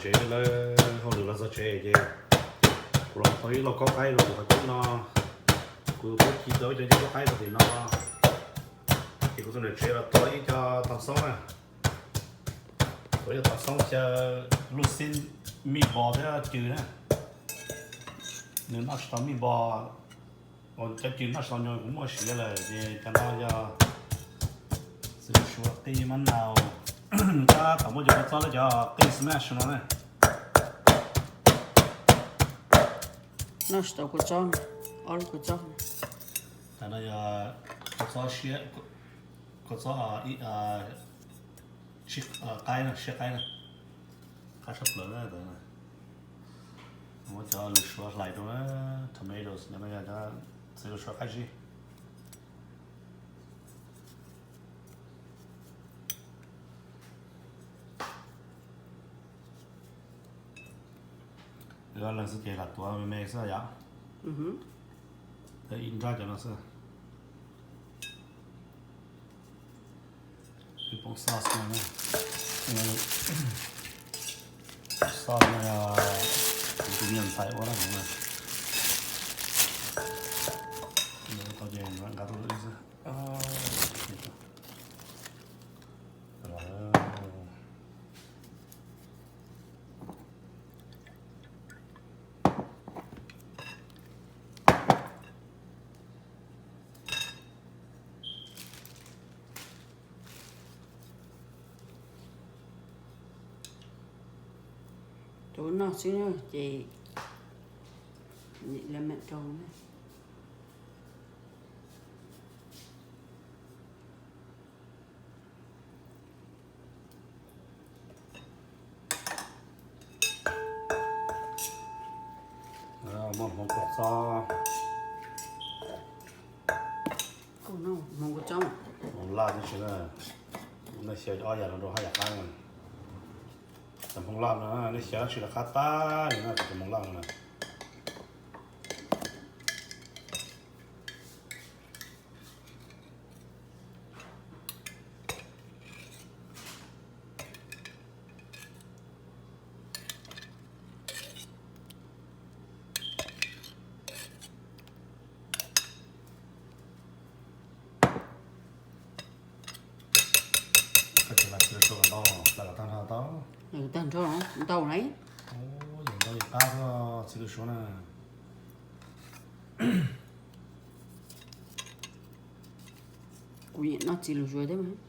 Tsev lawv hauj lwm los txog tsev ces kuv los tau ib lauj kaub qaib rau tim qhov cub no. Kuv twb ci tau ib co ncej kaub qaib rau tim no, ces kuv tus niam tsev los tuav ib co tau xoob na. Tuav ib co tau xoob xyaw lub xib mij npos thiab cw na. Nws noj tsis tau mij npos, cov cw noj tsis tau nyo kuv muaj siav lawm ces cov no yog txiv lws suav qij mab nau. Nws tab tom muaj cov kua txob lawv cov qij smash no na. Noj tsis tau kua txob, ob lub kua txob. Cov no yog kua txob siab, kua txob qaib na, siab qaib na. Qab tshaj plaws na. Muab cov lws suav hlais rau na, tomatoes no yog cov txiv lws suav qab zib. Ib leeg xwb ces lam tuav me me xwb yom. Ib nrab cov no xwb. Ib pob sauce no, sauce no yog kuv tus me nyuam ntxhais ua na. Tau ces nqa tuaj ib xwb. Tus noj xwb na ces lam mam rau na. Muaj hmoov kua txob, hmoov laj tib si na. Nej xyaw ob yam no rau haj yam qab na. Cov hmoov laj no nej xyaw dab tsi los qab tag li na, cov hmoov laj no na. Koj tsis hlais txiv lws suav kom ntau, hlais kom tag nrho tau. Tag nrho ntau lauj. Yus ntau yus qab xwb txiv lws suav na. Kuv nyiam noj txiv lws suav thiab mas.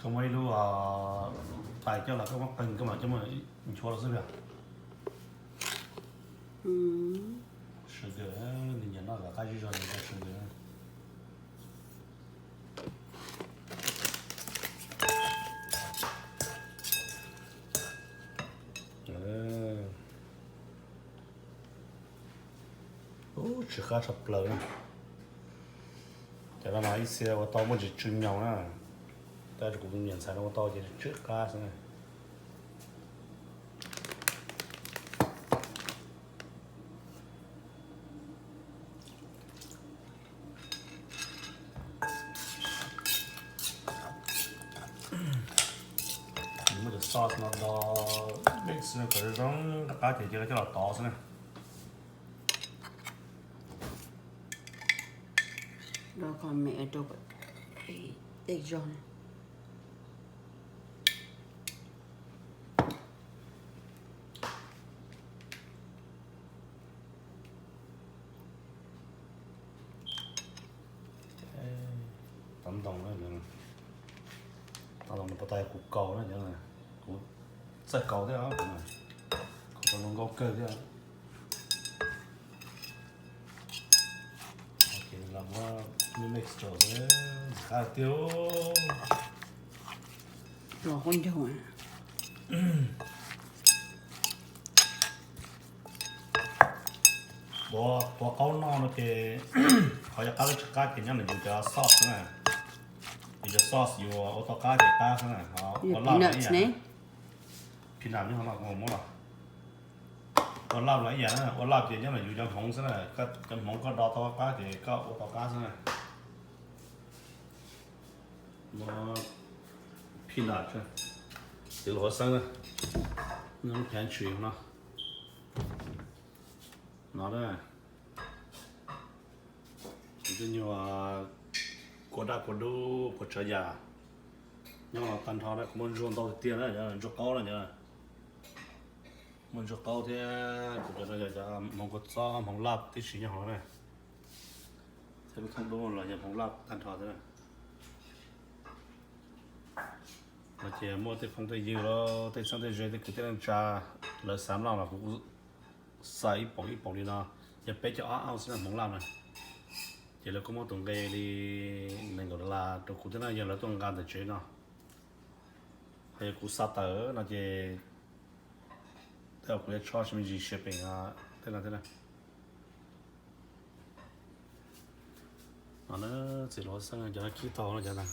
Koj muab ib lub tais coj los koj muab qeeg koj mam coj mus nchuav los xwb yog. Sawv daws, nws nyiam noj qab zib zog nws sawv daws. Tsw qab tshaj plaws na. Cov no mas ib txhia ua tau muaj ntsis tsw nyoos na, tab sis kuv tus me nyuam ntxhais no ua tau ces tsw qab xwb na. Muab cov sauce no do mix kom zoo qab ces cia li coj los tov xwb na. Do qhov me rau kom tej zog na. Tov ntoo, tov ntoo no puas tau kuv kaus na, kuv txawj kaus thiab, kuv tau zoo nkauj kawg thiab. Los muab mix rau xwb, qab tiag. Los qub ncaug. Tuav qaub noj no ces qhov yog qab lub tsis qab ces nyob nws yus cov sauce na. Yus cov sauce yus ua tau qab ces qab xwb na, ua laj ib yam. Nram nyob no kuv muab los. Ua laj los ib yam na, ua laj ces nyob ntawm yus cov hmoov xwb na, cov hmoov koj do tau qab ces koj ua tau qab xwb na. Muab peanut, txiv hluas xeeb na, nyob pantry no. No na, cov nyuag kua daj kua dub puas tsav yam nyob los tag nrho na, kuv muaj ntsuag ntau tiag tiag na, ntsuag qaub na, muaj ntsuag qaub thiab kuv cov no yog cov hmoov kua txob hmoov laj tib si nyob hauv na. Thiab lub thoob dub los yog hmoov laj tag nrho thiab na. No ces muaj tej phooj tej ywg los tej txheeb tej ze tej kwv tij neej tsa lawv xav noj los kuv xa ib poom ib poom li no, yog peb caug ob ounce xwb na hmoov laj na. Ces lawv kuj muab tus nqe li nees nkaum dollar rau kuv thiab na, yog lawv tuaj nqa ntawm tsev no. Ho yog kuv xa tawm no ces tej zaum kuv yuav tso tsis me ntsis shipping tej no thiab na. No na, txiv hluas xeeb cov no kib tau no cov no.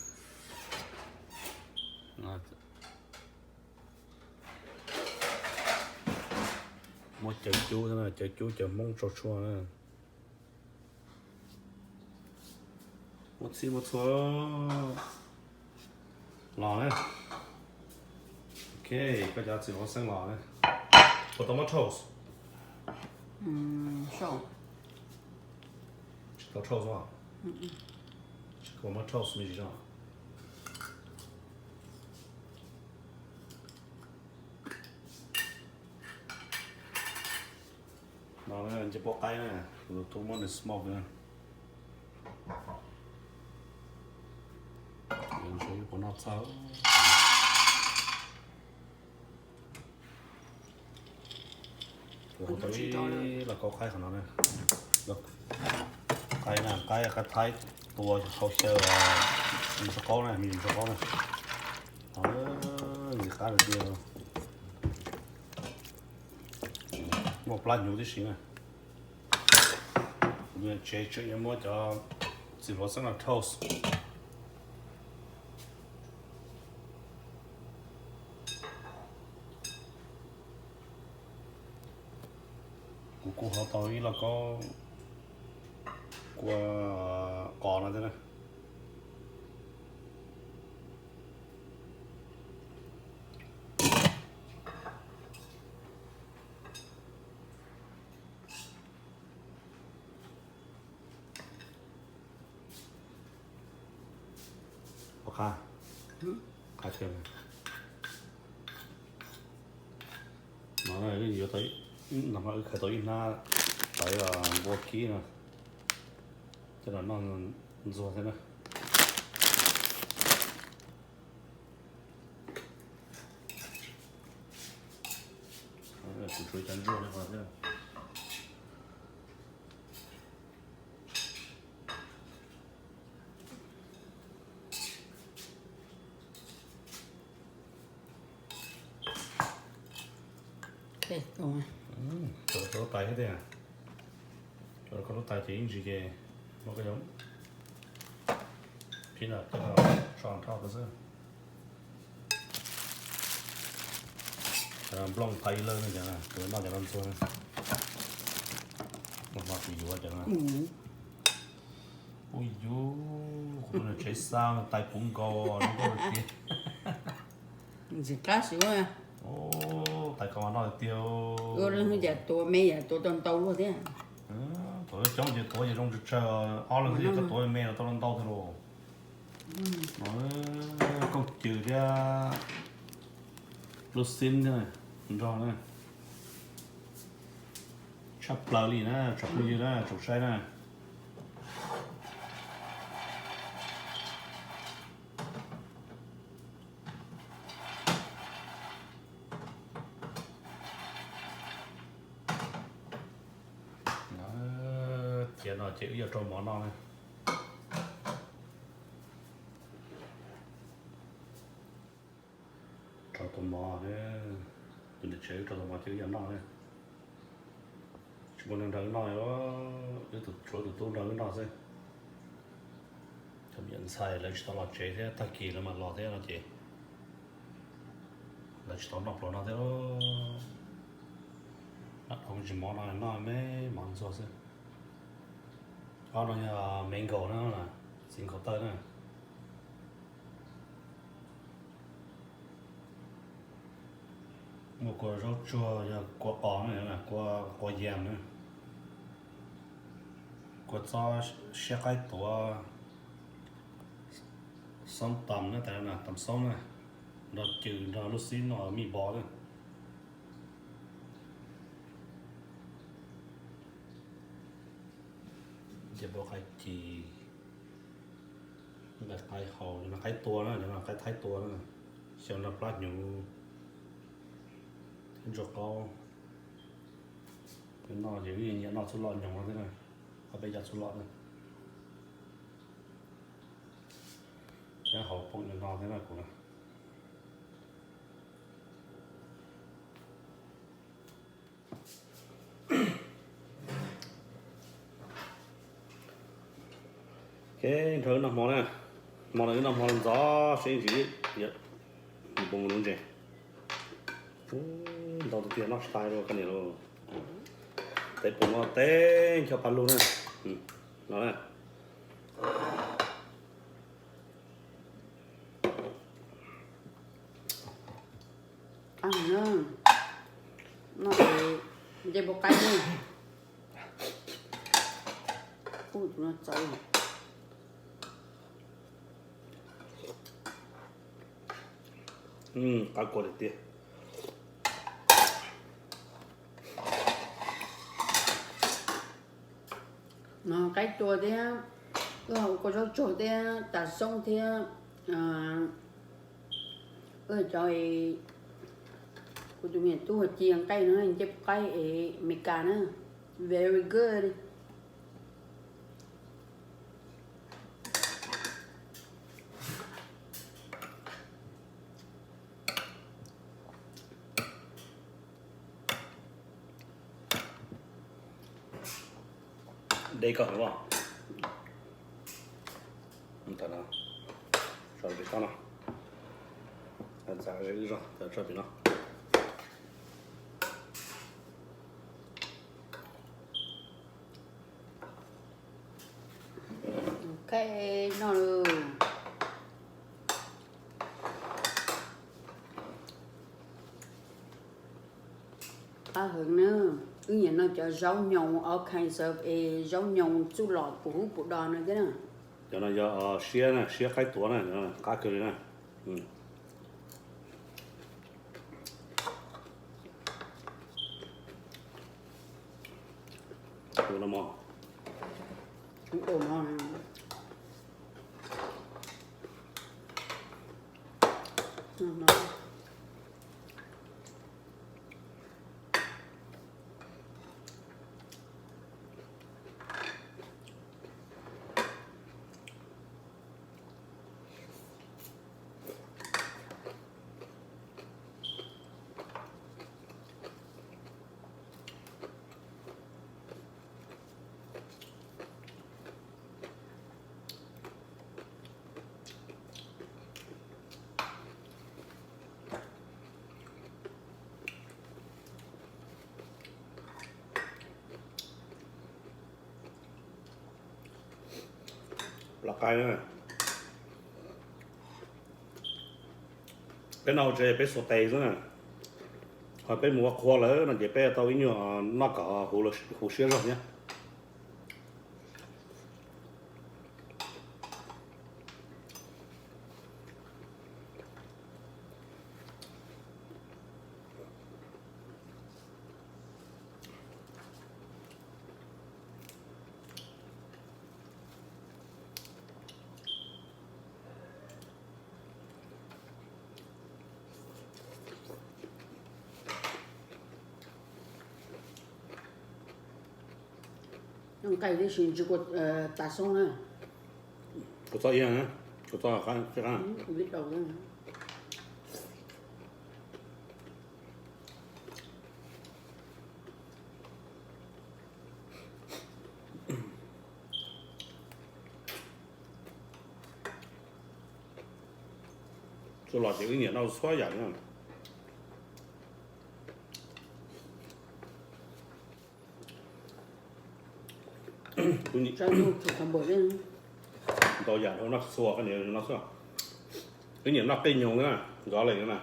Muab cawv cub, cawv cub cawv Hmoob tsau tshuaj na. Muab txhij muab txhua los na. Ok, koj cov txiv hluas xeeb los na. Puas tau muab toast? Tsis tau toast os. Tsis tau muab toast me ntsis os. No nce pob qaib na, kuv tus tub muab nws smoke na. Ntshe yuav puas noj txog. Kuv hu tau ib lauj kaub qaib qhov no na. Qaib na, qaib, qaib thaib tua hau xyaw, ntsuag qaub na, me ntsuag qaub na. Ntxim qab tiag tiag. Muaj plab hnyuv tib si na. Kuv tsev tseem yuav muab cov txiv hluas xeeb no toast. Kuv kuj ho tau ib lauj kaub kua qos no thiab na. Ua qab, qab kawg. No yuav tau, no wb khaws tau ib hnab tawv npua kib no, coj los noj ntxuag thiab na. Kuv tsuav cov ntsuag li qhov thiab. Cov lub tais thiab tiag. Cov lub tais ces ib ntsis ces muab koj cov peanut coj los tso nrho xwb. Cov no nplooj phav ib lawj no, cov no kuv noj cov no ntxuag. Noj no kuv yuav cov no. Ub yuv, kuv tus niam tsev xa tais puv nkaus no tiag. Ntxim qab xwb. Tais koj mas noj tiag. Ua cas tuav me yam tuav tau ntau luaj thiab. Tuav coob ces tuav ces zoo tsawg tsawg, ob leeg xwb koj tuav me los tau ntau thiab lauj. Kooj cws thiab lub xib thiab nrog na. Tshaj plaws li na tsoom phooj ywg na, tsoom saib na. Cia no ces wb yuav rau mov noj na. Rau tus mov, tus niam tsev rau tus mov ces wb yuav noj na. Tsis muaj neeg nrog wb noj, wb tshuav tus tub nrog wb noj xwb. Cov me nyuam ntxhais lawv tsis tau los tsev thiab, tag kis lawv mam los thiab no ces Tsis tau noj pluas no thiab. Noj tsis mov no, noj me mov ntxuag xwb. Ob no yog mango na, txiv nkaus tawj na. Muaj kua zaub tsuag, yog kua qos na, kua yam na, kua txob siab qaib tuav, xoob tam na, tam xoob na, nrog cws nrog lub xib no mij npov na. Ncej puab qaib ci, qaib hau, qaib tua na, qaib thaib tua na, xyaw nrog plab hnyuv thiab ntsuag qaub. Noj ces nyiam noj txhuj loj nyoos no thiab na, ob peb cov txhuj loj na. Thiab hauv poob no thiab na kuv na. Ok, nrog wb noj hmo na. Hmo no wb noj hmo ntxov seb ntsis npoo lub ntses. Ntau tiag tiag, noj tsis tag li koj niam lauj. Teb puas muaj teb ncho paj lug na. No na. Noj ncej puab qaib na. Ub, tus no txawv. Qab kua tiag tiag. No qaib tua thiab, wb ho ua kua zaub tsuag thiab tas xoob thiab. Wb cov, kuv tus me tub cia nqaij no ncej puab qaib es Amelikas na. Very good. Deb koj heev los. Tso tim no. Txav ze wb zog, tso tim no. Ok, noj lawm. Qab heev na, wb nyiam noj cov zaub nyoos, all kinds of, es zaub nyoos txuj lom puv hub puv do no thiab na. Cov no yog siab na, siab qaib tuav na, qab kawg li na. Los qai na. Peb noj hauv tsev peb xuas tes xwb na. Ho peb mus ua qhua lawm no ces peb tau ib nyuag noj kom huv siab zog thiab. Nqaij tib si ntsw kua tas xoob na. Kua txob iab na, kua txob qab. Txuj lom ces wb nyiam noj txhua yam na. Ntau yam dhau noj txhua koj niam no xwb. Wb nyiam noj qej nyoos na, nkawd li na.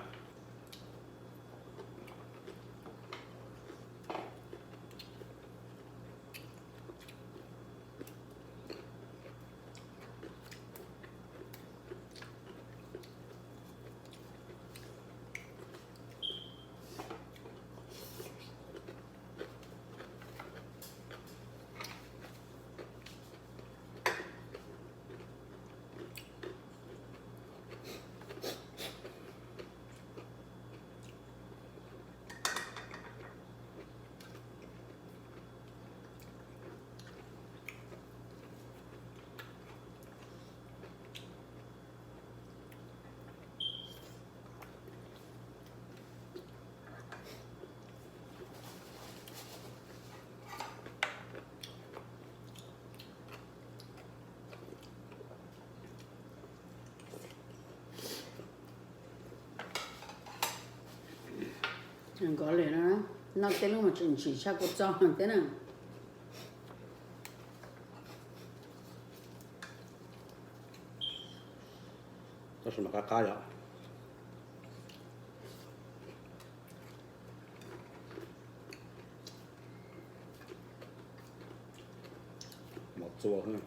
Nkawd li no, noj tej lub mas tseem ntsim tshaj kua txob thiab na. Tab sis mas qab qab yom. Mov txua xwb.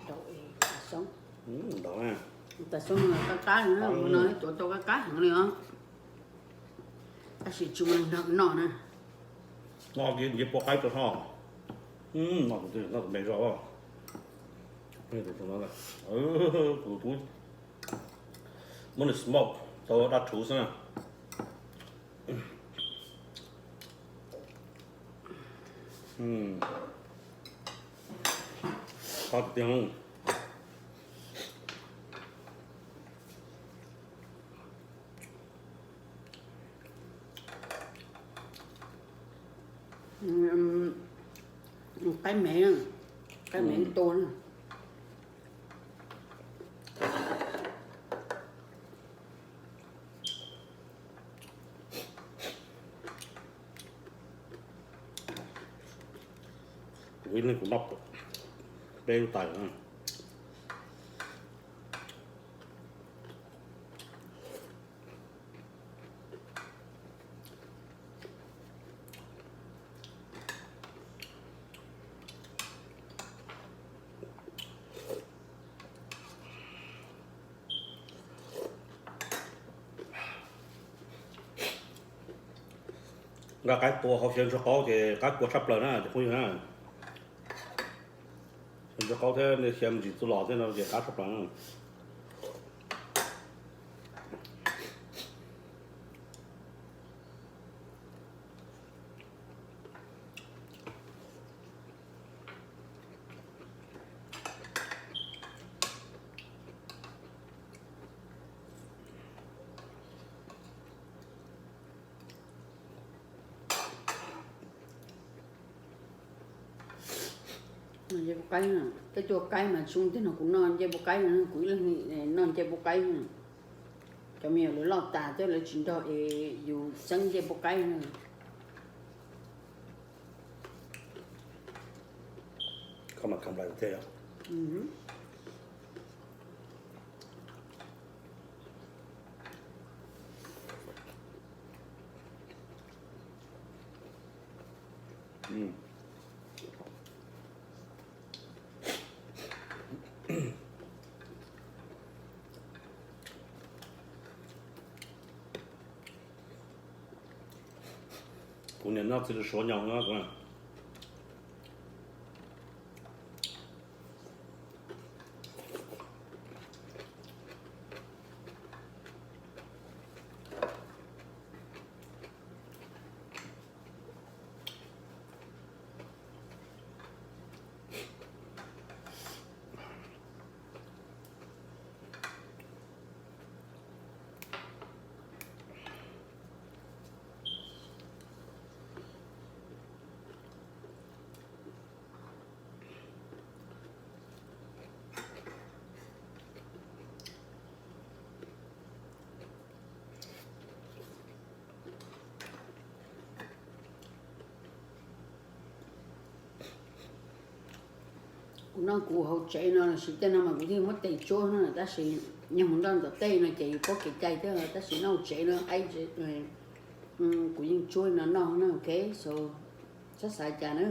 Tau, tas xoob, tas xoob no qab qab, no tuav tau qab qab heev li os. Tab sis tsis muaj neeg nrog noj na. Noj nce puab qaib rau ho. Noj tus me zog. Kuv muab nws smoke tau dab rhuv xwb na. Qab tiag tiag. Qaib me, qaib me tua na. Kuv ib leeg kuv noj peb lub tais. Nqa qaib tua hauv xyaw ntsuag qaub ces qab kua tshaj plaws na cov phooj ywg na. Xyaw ntsuag qaub thiab xyaw me ntsis txuj lom thiab no ces qab tshaj plaws na. Ncej puab qaib, tej tuaj qaib mas tsis muaj tib no kuv noj ncej puab qaib, kuv ib leeg noj ncej puab qaib. Cov me nyuam lawv loj tas thiab lawv tsis nrog es yus txeeb ncej puab qaib. Koj mam kam lais thiab yom. Kuv niam noj txiv lws suav nyob. Kuv noj kuv hauv tsev no los sis tej no mas kuv thiaj muab tes tsuab no, tab sis yog mus nroj ntawm tej no ces yus paub kev cai thiab, tab sis noj hauv tsev no, kuv yeej tsuab no noj na, ok, so txhob xav cas na.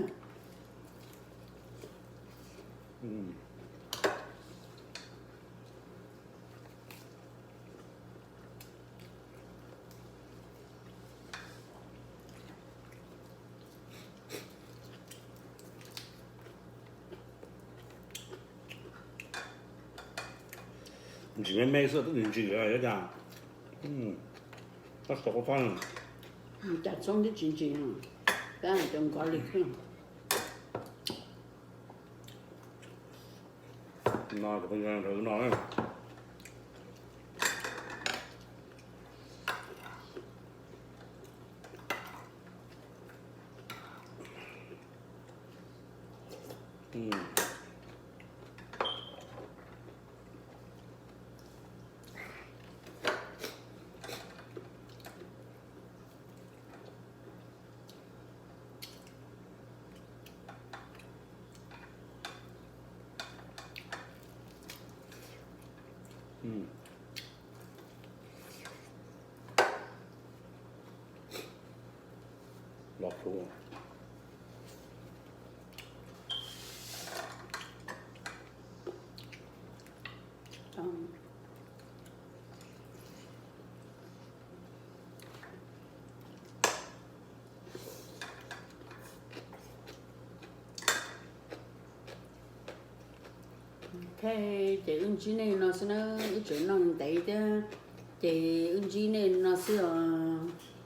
Ntsim me me xwb twb ntsim lawm, yuav cas tab tom qab cas txhob twb tsis ntsim, tab cov nkov li thiab. No, no. Los tsuv. Ok, ces wb ntsib nej no xwb na, wb tseem noj ntev thiab, ces wb ntsib nej no xwb os.